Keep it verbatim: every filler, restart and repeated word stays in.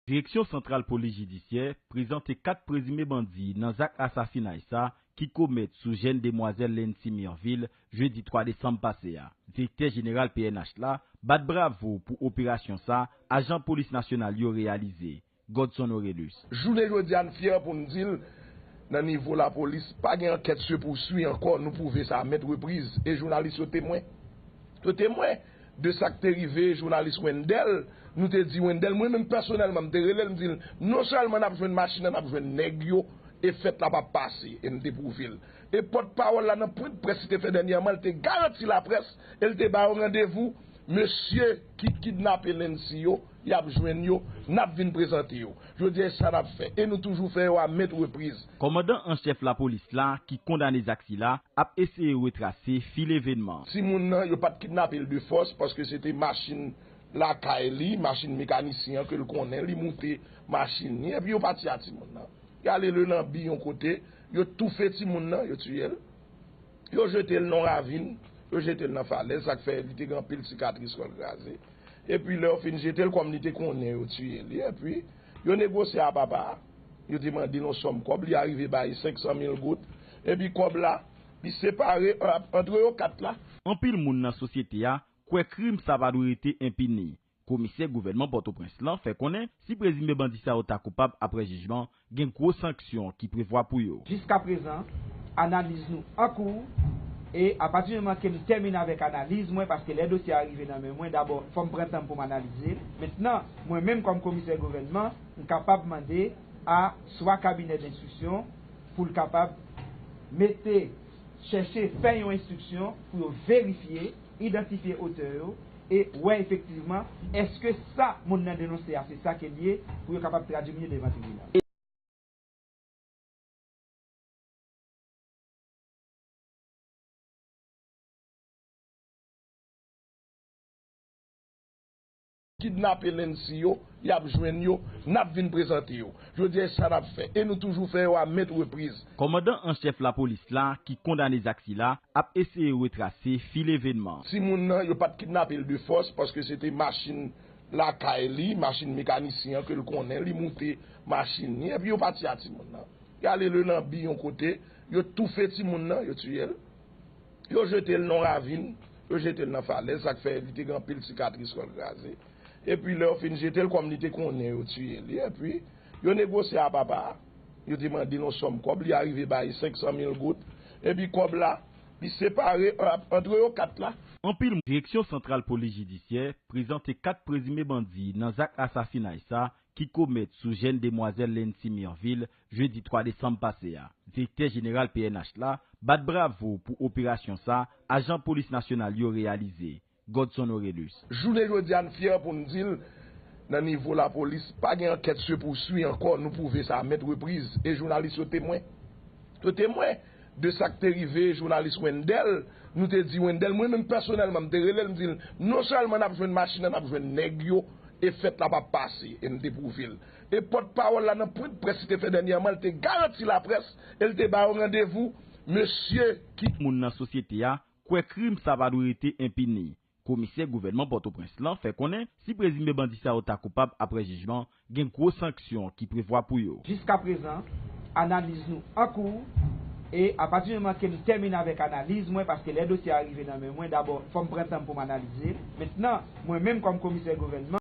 Direksyon Santral Polis Jidisyè prezante kat prezime bandi nan zak asasinay sa ki komèt sou jèn demwazèl Lency Mirville jedi twa desanm pase a. Direktè jeneral P N H la bat bravo pou operasyon sa ajan polis nasyonal yo reyalize. Godson Orelus. Jounen jodi a, n fyè pou n di l, nan nivo lapolis, pa gen ankèt sepouswi ankò, nou pwouve sa a mèt repriz, e jounalis yo temwen. Yo temwen de sa k te rive jounalis Wendell, nou te di Wendell, mwen menm pèsonèlman, m te rele l, m di l, non sèlman n ap jwenn machin nan, n ap jwenn nèg yo, e fèt la p ap pase, e m te pwouve l. E pòtpawòl la nan pwen de près li te fè dènyèman, li te garanti laprès, e li te ba yo randevou, mesye ki kidnape Lency yo, y ap jwenn yo, n ap vin prezante yo. Jodi a, e sa n ap fè. E nou toujou fè yo a mèt repriz. Kòmandan an chèf lapolis la, ki kondane zak sila, ap eseye retrase fil evènman. Timoun nan, yo pa t kidnape l de fòs, paske se te machin lakay li, machin mekanisyen an ke l konnen, li moute machin li, epi yo pati a timoun nan. Y ale Lelanbi yon kote, yo toufe timoun nan, yo tiye l. Yo jete l nan yon ravin, yo jete l nan falèz, sa k fè li te gen anpil sikatris, kò l kraze. Epi lè yo fin jete l, kòm li te konnen yo tiye li, epi yo negosye a papa a. Yo te mande l yon sòm kòb, li arive bay senk san mil goud. Epi kòb la, li separe an-, antre yo kat la. Anpil moun nan sosyete a kwè krim sa pa dwe rete enpini. Komisè gouvènman Pòtoprens lan fè konnen si prezime bandi sa yo ta koupab apre jijman, gen gwo sanksyon ki prevwa pou yo. Jiskaprezan, analiz nou an kou, e apati di moman ke m tèmine avèk analiz mwen, paske lè dosye a rive nan men mwen, dabò, fò m pran tan m pou m analize l. Mentnan, mwen menm kòm komisè gouvènman, m kapab mande a swa kabinè denstriksyon pou l kapab mete, chèche fè yon enstriksyon pou yo verifye, idantifye otè yo e wè efektivman èske sa moun nan denonse a se sa ke l ye pou yo kapab tradui moun yo devan tribinal. Kidnape Lency yo, y ap jwenn yo, n ap vin prezante yo. Jodi a, e sa n ap fè. E nou toujou fè yo a mèt repriz. Kòmandan an chèf lapolis la, ki kondane zak sila, ap eseye retrase fil evènman. Timoun nan, yo pa t kidnape l de fòs, paske se te machin lakay li, machin mekanisyen an ke l konnen, li moute machin li, epi yo pati a timoun nan. Y ale Lelanbi yon kote, yo toufe timoun nan, yo tiye l. Yo jete l nan yon ravin, yo jete l nan falèz, sa k fè li te gen anpil sikatris, kò l kraze. Epi lè yo fin jete l, kòm li te konnen yo tiye li, epi yo negosye a papa a. Yo te mande l yon sòm kòb, li arive bay senk san mil goud. Epi kòb la, li separe an-, antre yo kat la. Anpil moun. Direksyon Santral Polis Jidisyè prezante kat prezime bandi nan zak asasinay sa ki komèt sou jèn demwazèl Lency Mirville jedi twa desanm pase a. Direktè jeneral P N H la bat bravo pou operasyon sa ajan polis nasyonal yo reyalize. Godson Orelus. Jounen jodi a, n fyè pou n di l, nan nivo lapolis, pa gen ankèt sepouswi ankò, nou pwouve sa a mèt repriz, e jounalis yo temwen. Yo temwen de sa k te rive jounalis Wendell, nou te di Wendell, mwen menm pèsonèlman, m te rele l, m di l, non sèlman n ap jwenn machin nan, n ap jwenn nèg yo, e fèt la p ap pase, e m te pwouve l. E pòtpawòl la nan pwen de près li te fè dènyèman, li te garanti laprès, e li te ba yo randevou, mesye ki moun nan sosyete a kwè krim sa pa dwe rete enpini. Komisè gouvènman Pòtoprens lan fè konnen si prezime bandi sa yo ta koupab apre jijman, gen gwo sanksyon ki prevwa pou yo. Jiskaprezan, analiz nou an kou, e apati di moman ke m tèmine avèk analiz mwen, paske lè dosye a rive nan men mwen, dabò, fò m pran tan m pou m analize l. Mentnan, mwen menm kòm komisè gouvènman,